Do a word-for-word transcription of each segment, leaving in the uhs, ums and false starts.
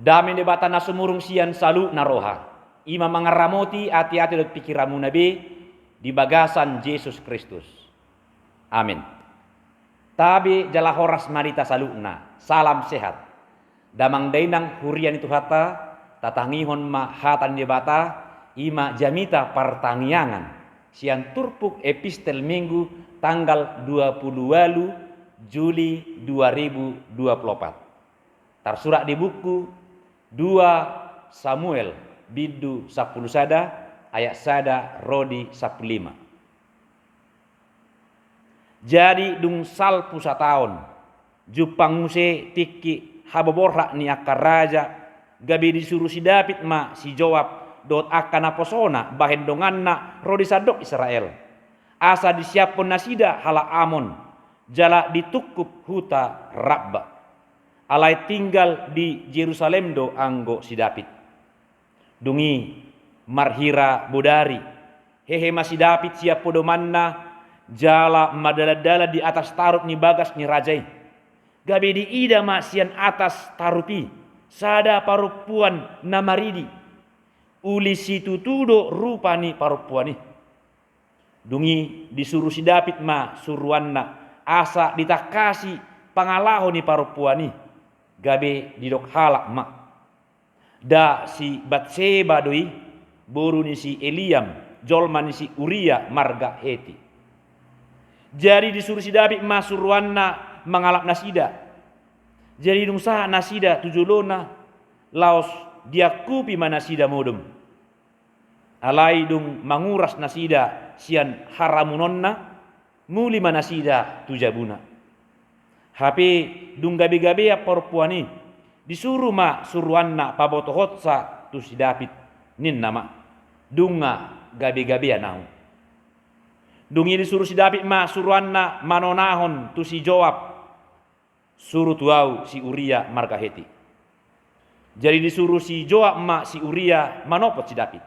Dame ni Debata na sumurung sian saluhutna roha, i ma mangaramoti ateate dohot pingkiranmuna be di bagasan Jesus Kristus. Amen. Tabe jala horas ma di hita saluhutna. Salam sehat. Damang dainang huria ni Tuhanta, tatangihon ma hata ni Debata, i ma jamita partangiangan sian turpuk epistel Minggu tanggal dua pulu ualu Juli dua ribu dua pulu opat. Tarsurat di buku dua Samuel bindu sampulu sada ayat sada ro di sampulu lima. Jadi dung salpu sataon, jumpang muse tingki haboborhat ni angka raja, gabe disuru si David ma si Joab dohot angka naposona bahen donganna ro di sandok Israel, asa disiaphon nasida halak Amon, jala ditungkup huta Rabba. Alai tinggal di Jerusalem do anggo si David. Dung i marhira bodari, hehe ma si David sian podomanna, jala mardalandalan di atas tarup ni bagas ni raja i. Gabe diida ma sian atas tarup i sada parompuan na maridi. Uli situtu do rupa ni parompuan i. Dung i disuru si David ma suruanna, asa ditangkasi pangalaho ni parompuan i, gabe didok halak ma, nda si Batseba do i, boru ni si Eliam, jolma ni si Uria marga Heti. Jadi disuru si David ma suruanna mangalap nasida. Jadi dung sahat nasida tu jolona, laos diangkupi ma nasida modom. Alai dung manguras nasida sian haramunonna, muli ma nasida tu jabuna. Hape dung gabegabean parompuan i, disuru ma suruanna pabotohonsa tu si David, ninna ma, "Nunga gabegabean ahu." Dung i disuru si David ma suruanna manonahon tu si Joab, "Suru tu ahu si Uria marga Heti." Jadi disuru si Joab ma si Uria manopot si David.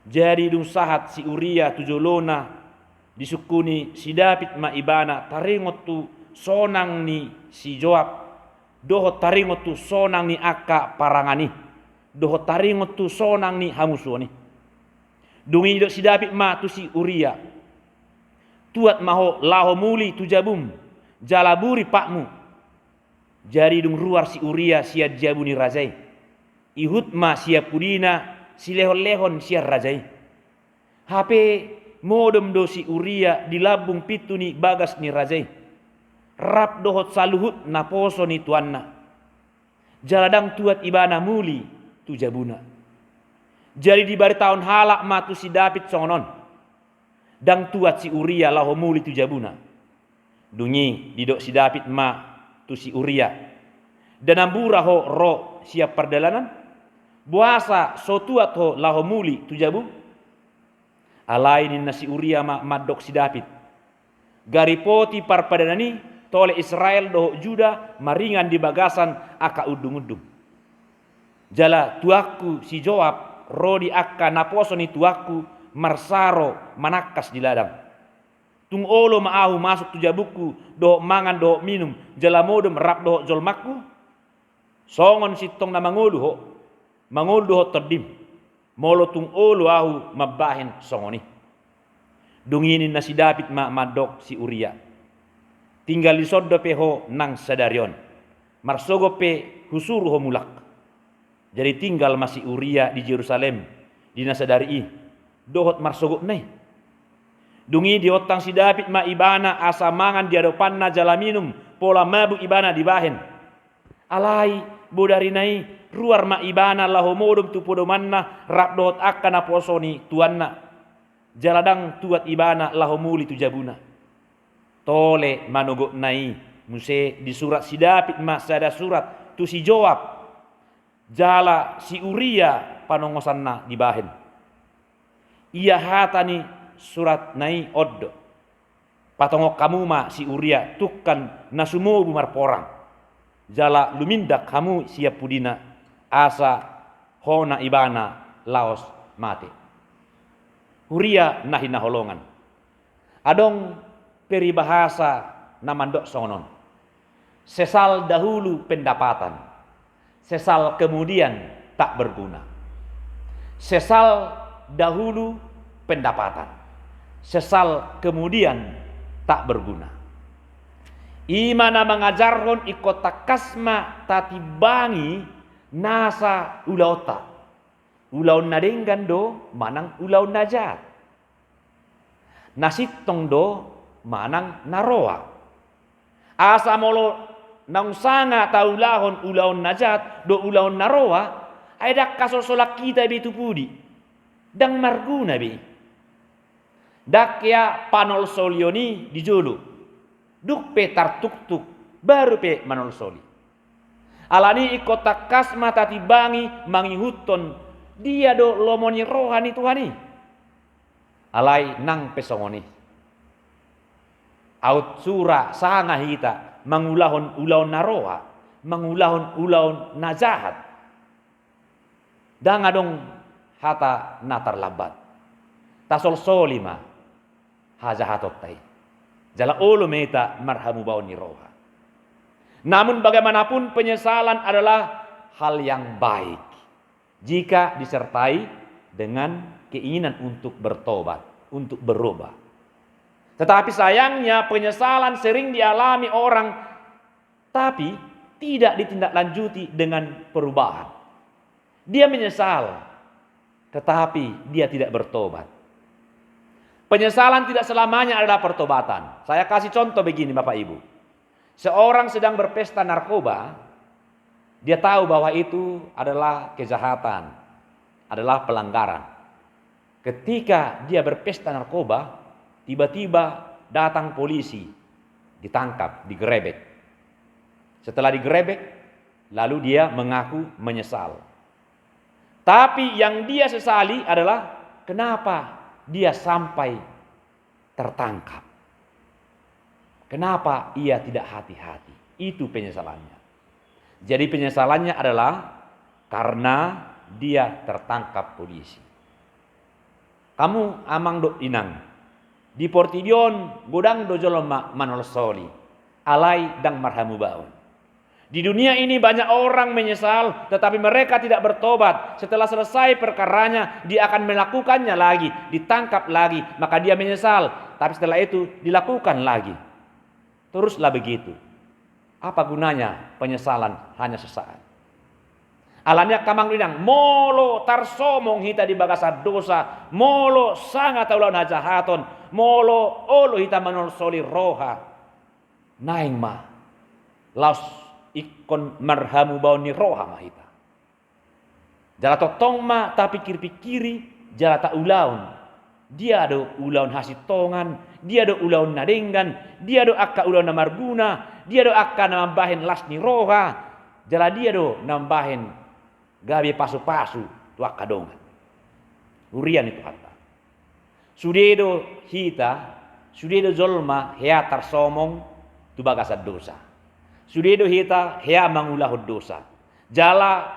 Jadi dung sahat si Uria tu jolona, disungkuni si David ma ibana taringot tu sonang ni si Joab, dohot taringot tu sonang ni angka parangan i, dohot taringot tu sonang ni hamusuon i. Dung i didok si David ma tu si Uria, "Tuat ma ho laho muli tu jabum, jala buri patmu." Jadi dung ruar si Uria sian jabu ni raja i, ihut ma sian pudina silehonlehon sian raja i. Hape modom do si Uria di lambung pintu ni bagas ni raja i, rap dohot saluhut naposo ni tuanna. Jala ndang tuat ibana muli tu jabuna. Jadi dibaritahon halak ma tu si David songon on, "Ndang tuat si Uria laho muli tu jabuna." Dung i didok si David ma tu si Uria, "Nda nambura ho ro sian pardalanan? Boasa so tuat ho laho muli tu jabum?" Alai ninna si Uria ma mandok si David, "Garipoti parpadanan i, tole Israel dohot Juda maringan di bagasan angka undungundung. Jala tuanku si Joab ro di angka naposo ni tuanku marsaro manangkas di ladang. Tung olo ma ahu masuk tu jabungku dohot mangan dohot minum, jala modom rap dohot jolmangku? Songon sintong na mangolu ho, mangolu dohot tondim, molo tung olo ahu mambahen songon i." Dung i ninna si David ma mandok si Uria, "Tinggal dison dope ho nang sadari on, marsogot pe husuru ho mulak." Jadi tinggal ma si Uria di Jerusalem di na sadari i dohot marsogotna i. Dung i diontang si David ma ibana asa mangan di adopanna jala minum, pola mabuk ibana dibahen. Alai bodarina i ruar ma ibana laho modom tu podomanna rap dohot angka naposo ni tuanna. Jala ndang tuat ibana laho muli tu jabuna. Tole manogotna i muse disurat si David ma sada surat tu si Joab. Jala si Uria panongosanna dibahen. Ia hata ni suratna i on do, "Patongon hamu ma si Uria tungkan na sumobu marporang, jala lumindak hamu sian pudina, asa hona ibana laos mate." Huria na hinaholongan, adong peribahasa na mandok songon on: Sesal dahulu pendapatan, Sesal kemudian tak berguna. Sesal dahulu pendapatan. Sesal kemudian tak berguna. I ma na mangajarhon ingkon tangkas ma tatimbangi nasa ulaonta. Ulaon na denggan do manang ulaon na jat. Na sintong do manang na roa. Asa molo naung sanga taulahon ulaon na jat dohot ulaon na roa, ai ndang hasolsolan hita be tu pudi. Ndang marguna be i. Ndang hea panolsolion i di jolo. Dung pe tartuktuk, baru pe manolsoli. Alani i ingkon tangkas ma tatimbangi mangihuthon dia do lomo ni roha ni Tuhan i. Alai nang pe songon i. Aut sura sanga hita mangulahon ulaon na roa, mangulahon ulaon na jahat. Ndang adong hata na tarlambat. Tasolsoli ma hajahatonta i. Jala olo ma hita marhamubaon ni roha. Namun bagaimanapun penyesalan adalah hal yang baik jika disertai dengan keinginan untuk bertobat, untuk berubah. Tetapi sayangnya penyesalan sering dialami orang tapi tidak ditindaklanjuti dengan perubahan. Dia menyesal, tetapi dia tidak bertobat. Penyesalan tidak selamanya adalah pertobatan. Saya kasih contoh begini, Bapak Ibu. Seorang sedang berpesta narkoba, dia tahu bahwa itu adalah kejahatan, adalah pelanggaran. Ketika dia berpesta narkoba, tiba-tiba datang polisi, ditangkap, digerebek. Setelah digerebek, lalu dia mengaku menyesal. Tapi yang dia sesali adalah kenapa dia sampai tertangkap. Kenapa ia tidak hati-hati? Itu penyesalannya. Jadi penyesalannya adalah karena dia tertangkap polisi. Hamu amang dohot inang, di portibi on godang do jolma manolsoli, alai ndang marhamubaon. Di dunia ini banyak orang menyesal, tetapi mereka tidak bertobat. Setelah selesai perkaranya, dia akan melakukannya lagi, ditangkap lagi, maka dia menyesal. Tapi setelah itu, dilakukan lagi. Teruslah begitu. Apa gunanya penyesalan hanya sesaat? Alani i angka amang dohot inang, molo tarsomong hita di bagasan dosa, molo sanga taulahon hajahaton, molo olo hita manolsoli roha, naeng ma laos ingkon marhamubaon ni roha ma hita. Jala tongtong ma tapingkirpingkiri jala taulahon, dia do ulaon hasintongan, dia do ulaon na denggan, dia do angka ulaon na marguna, dia do angka na mambahen las ni roha, jala dia do na mambahen gabe pasupasu tu angka dongan. Huria ni Tuhanta. Sude do hita, sude do jolma hea tarsomong tu bagasan dosa. Sude do hita hea mangulahon dosa. Jala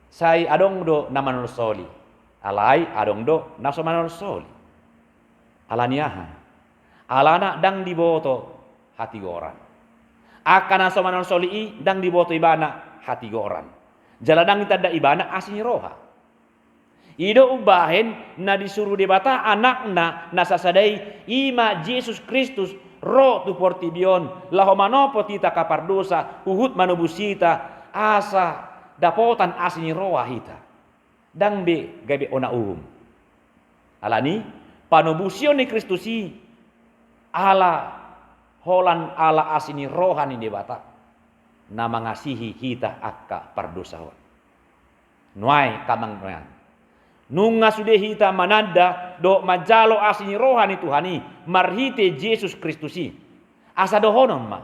sai adong do na manolsoli, alai adong do na so manolsoli. Alani aha? Alana ndang diboto hatigoran. Angka na so manolsoli i ndang diboto ibana hatigoran. Jala ndang ditanda ibana asi ni roha. I do umbahen na disuru Debata Anakna na sasada i, i ma Jesus Kristus, ro tu portibi on laho manopot hita angka pardosa, huhut manobus hita, asa dapotan asi ni roha hita. Ndang be gabe ona uhum. Alani panobusion ni Kristus i ala holan ala asi ni roha ni Debata na mangasihi hita angka pardosa on. Nuaeng angka amang dohot inang, nunga sude hita mananda dohot manjalo asi ni roha ni Tuhan i marhite Jesus Kristus i. Asa dohonon ma,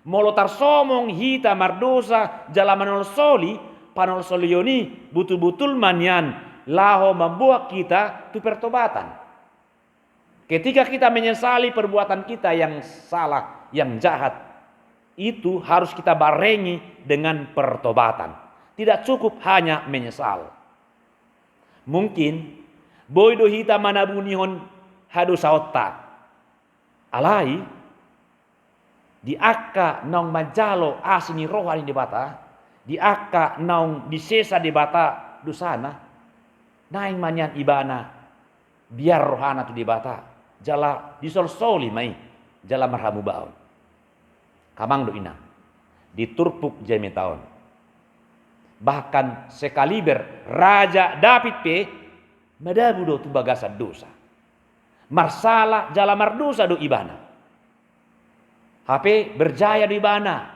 molo tarsomong hita mardosa jala manolsoli, panolsolion i butul-butul ma nian laho mamboan hita tu pertobatan. Ketika kita menyesali perbuatan kita yang salah, yang jahat, itu harus kita barengi dengan pertobatan. Tidak cukup hanya menyesal. Mungkin boi do hita manabunihon hadosaonta. Alai Di angka naung manjalo asi ni roha ni Debata, di angka naung disesa Debata dosana, naeng ma nian ibana biar rohana tu Debata, jala disolsoli ma i, jala marhamubaon. Amang dohot inang, di turpuk jamita on, bahkan sekaliber Raja Daud pe madabu do tu bagasan dosa. Marsala jala mardosa do ibana. Hape berjaya do ibana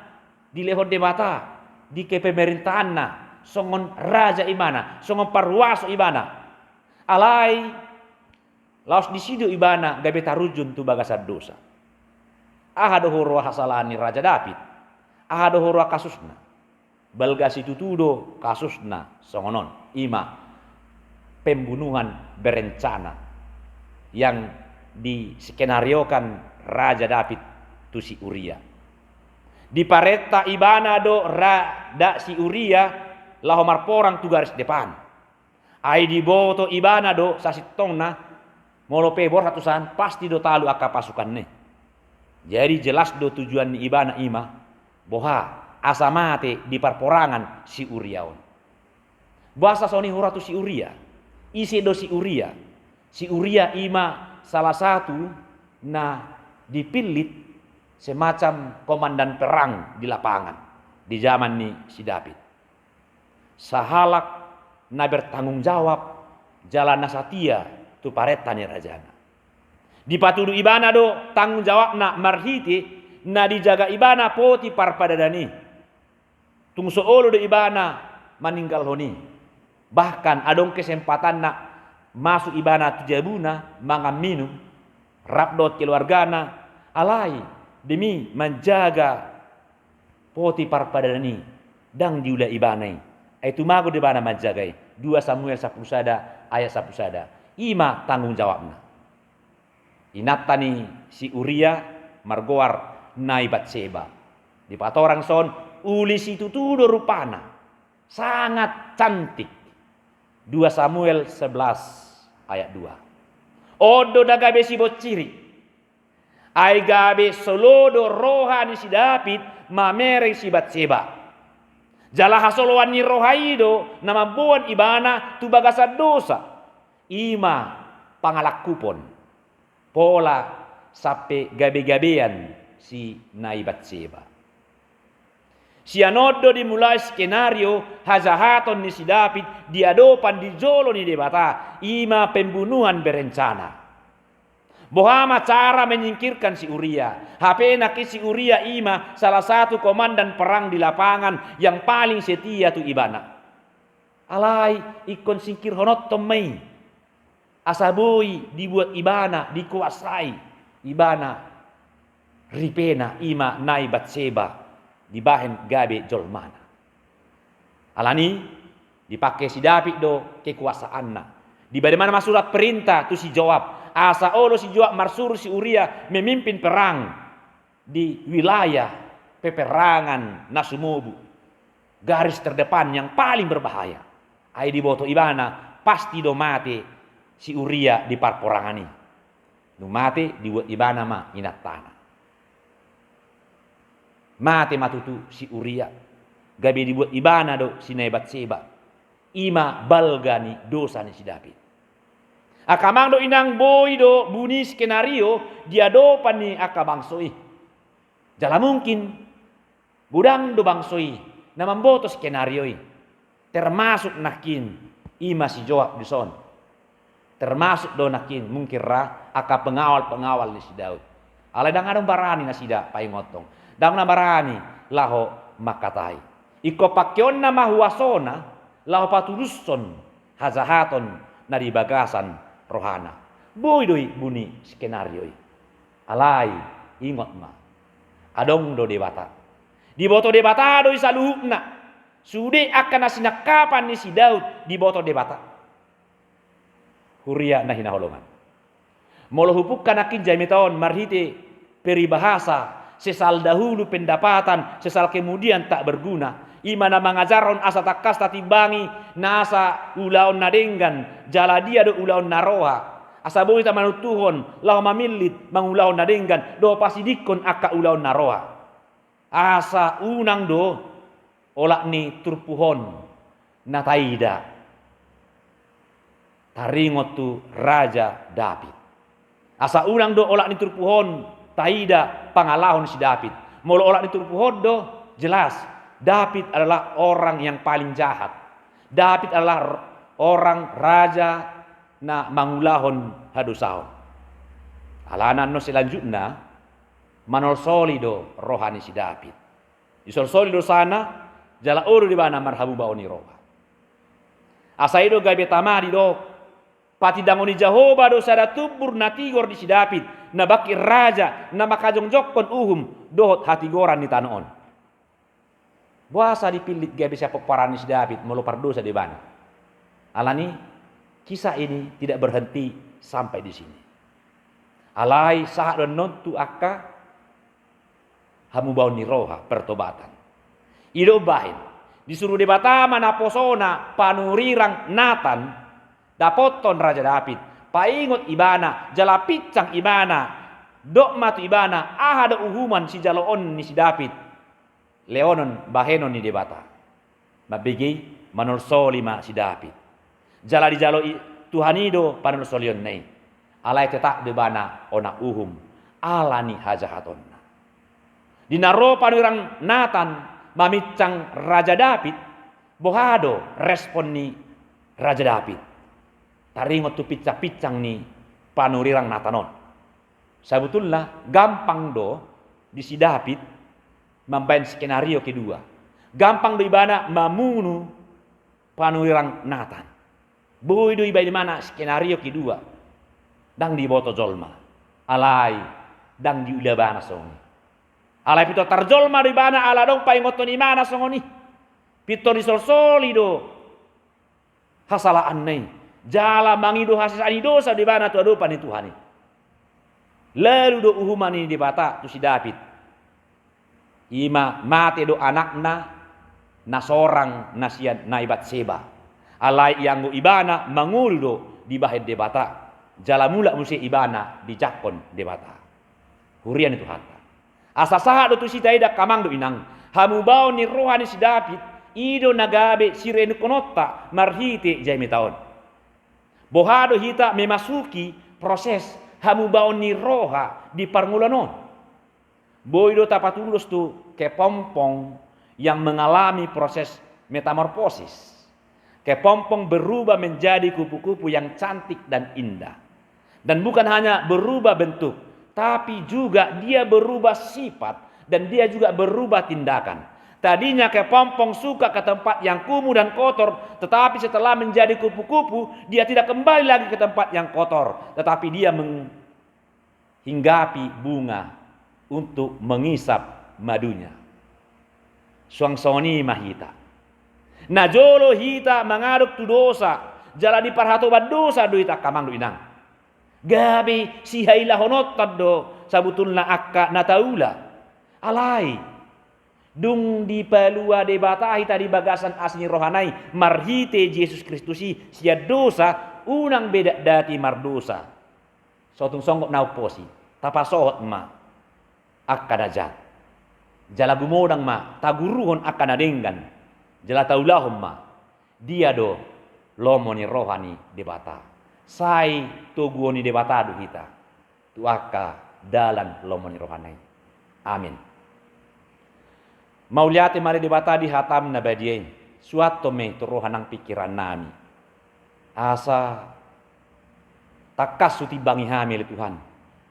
dilehon Debata di kepemerintahonna, songon raja ibana, songon parhuaso ibana. Alai laos disi do ibana gabe tarunjun tu bagasan dosa. Aha do huroha hasalaan ni Raja Daud? Aha do huroha kasusna? Balga situtu do kasusna songon on, i ma pembunuhan berencana yang diskenariokan Raja Daud tu si Uria. Diparenta ibana do ra, da si Uria laho marporang tu garis depan. Ai diboto ibana do sasintongna, molo pe borhat tusan, pasti do talu angka pasukanna i. Jadi jelas do tujuan ni ibana i ma, boha, asa mate di parporangan si Uria on. Boasa songon i huroha tu si Uria? Ise do si Uria? Si Uria i ma salah satu na dipillit semacam komandan perang di lapangan di jaman ni si Daud. Sahalak na bertanggung jawab jala na satia tu parenta ni rajana. Dipatudu ibana do tanggung jawabna marhite na dijaga ibana poti parpadanan i. Tung so olo do ibana maninggalhon i. Bahkan adong kesempatanna masuk ibana tu jabuna mangan minum rap dohot keluargana, alai demi manjaga poti parpadanan i, ndang diula ibana i. Ai tumagon do ibana manjaga i. Dua Samuel sampulu sada ayat sampulu sada. I ma tanggung jawabna. Inanta ni si Uria margoar Nai Batseba. Dipatorang son, uli situtu do rupana. Sangat cantik. Dua Samuel sebelas ayat dua. On do na gabe sibonsiri. Ai gabe solo do roha ni si Daud mamereng si Batseba. Jala hasoloan ni roha i do na mamboan ibana tu bagasan dosa. I ma pangalangkupon pola sampe gabe-gabean si Nai Batseba. Sian on do dimulai skenario hajahaton ni si Daud di adopan di jolo ni Debata, i ma pembunuhan berencana. Boha ma cara menyingkirkan si Uria? Hape nangkin si Uria i ma salah satu komandan perang di lapangan yang paling setia tu ibana. Alai ingkon singkirhononton ma i. Asa boi dibuat ibana, dikuasai ibana ripena, i ma Nai Batseba, dibahen gabe jolmana. Alani i dipake si Daud do kekuasaanna. Dibahen ma surat perintah tu si Joab, asa olo si Joab marsuru si Uria memimpin perang di wilayah peperangan na sumobu, garis terdepan yang paling berbahaya. Ai diboto ibana pasti do mate si Uria di parporangan i. Dung mate dibuat ibana ma inantana. Mate ma tutu si Uria, gabe dibuat ibana do si Nai Batseba. I ma balga ni dosa ni si Daud. Angka amang dohot inang, boi do buni skenario di adopan ni angka bangso i. Jala mungkin godang do bangso i na mamboto skenario i. Termasuk nangkin i ma si Joab dison. Termasuk do nangkin mungkin ra angka pengawal-pengawal ni si Daud. Alai ndang adong barani nasida paingothon. Ndang na barani laho mangkatai. Ingkon pakeonna ma huasona laho patudushon hajahaton na di bagasan rohana. Boi do i buni skenario i. Alai ingot ma, adong do Debata. Diboto Debata do i saluhutna. Sude angka na sinangkapan ni si Daud diboto Debata. Huria na hinaholongan, molo hupungka nangkin jamita on marhite peribahasa, sesal dahulu pendapatan, sesal kemudian tak berguna. I ma na mangajarhon asa tangkas tatimbangi nasa ulaon na denggan, jala dia do ulaon na roha. Asa boi ta manuntuhon laho mamillit mangulahon na denggan dohot pasidingkon angka ulaon na roha. Asa unang do olat ni turpuk on na taida taringot tu Raja David. Asa unang do olat ni turpuk on taida pangalaho ni si David. Molo olat ni turpuk on do, jelas, David adalah orang yang paling jahat. David adalah r-, orang raja na mangulahon hadosaon. Alana annon selanjutna, manolsoli do roha ni si David. Disolsoli dosana, jala olo do ibana marhamubaon ni roha. Asa i do gabe tama didok, patindangon ni Jahowa do sada tumbur na tigor di si David, na bangkit raja, na manghajongjonghon uhum dohot hatigoran ni tano on. Boasa dipillit gabe sian pomparan ni si David molo pardosa do ibana? Alani kisah ini tidak berhenti sampai di sini. Alai sahat do annon tu angka hamubaon ni roha, pertobatan. I do umbahen disuru Debata ma naposona panurirang Natan dapothon Raja David, paingot ibana, jala pinsang ibana, dok ma tu ibana aha do uhuman sijaloon ni si David lehonon bahenon ni Debata. Mambege i, manolsoli ma si David. Jala dijalo i Tuhan i do panolsolionna i. Alai tetap do ibana ona uhum ala ni hajahatonna. Di na ro panurirang Natan maminsang Raja David, boha do respon ni Raja David taringot tu pinsangpinsang ni panurirang Natan on? Sabotulna gampang do di si David mambaen skenario kedua. Gampang do ibana mamunu panurirang Natan. Boi do ibaen ibana skenario kedua. Ndang diboto jolma. Alai ndang diula ibana songon i. Alai pintor tarjolma do ibana ala adong paingothon ibana songon i. Pintor disolsoli do hasalaanna i, jala mangido hasesaan ni dosa do ibana tu adopan ni Tuhan i. Lalu do uhuman ni Debata tu si David. I ma mate do anakna na sorang na sian na i Batseba. Alai ianggo ibana mangolu do dibahen Debata. Jala mulak muse ibana dijangkon Debata. Huria ni Tuhanta. Asa sahat do tusi taida angka amang dohot inang, hamubaon ni roha ni si David, i do na gabe sirenungkononta marhite jamita on. Boha do hita memasuki proses hamubaon ni roha di parngoluan on? Boi do tapatudos tu kepompong yang mengalami proses metamorfosis. Kepompong berubah menjadi kupu-kupu yang cantik dan indah. Dan bukan hanya berubah bentuk, tapi juga dia berubah sifat dan dia juga berubah tindakan. Tadinya kepompong suka ke tempat yang kumuh dan kotor, tetapi setelah menjadi kupu-kupu, dia tidak kembali lagi ke tempat yang kotor, tetapi dia meng-, hinggapi bunga untuk mengisap madunya. Suang songon i ma hita. Najolo hita mangadop tu dosa, jala diparhatoban dosa do hita angka amang dohot inang. Gabe sihailahononta do sabotulna angka na taula. Alai dung dipalua Debata hita di bagasan asi ni rohana i marhite Jesus Kristus i sian dosa, unang be dakdati mardosa. So tung songgop na umposi, tapasohot ma angka na jat. Jala gumodang ma taguruhon angka na denggan. Jala taulahon ma dia do lomo ni roha ni Debata. Sai toguon ni Debata do hita tu angka dalan lomo ni rohana i. Amin. Mauliate ma di Debata di hatam na badia i. Suanhon ma i tu roha nang pingkiran nami. Asa tangkas hutimbangi hami ale Tuhan.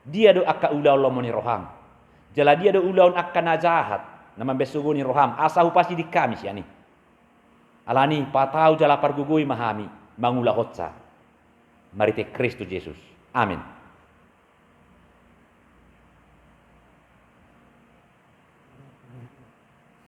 Dia do angka ulaon lomo ni roham. Jala dia do ulaon angka na jahat na mambahen sogo ni roham. Asa hupasidik hami sian i. Alani i patau jala pargogoi ma hami mangulahonsa. Marhite Kristus Jesus. Amin.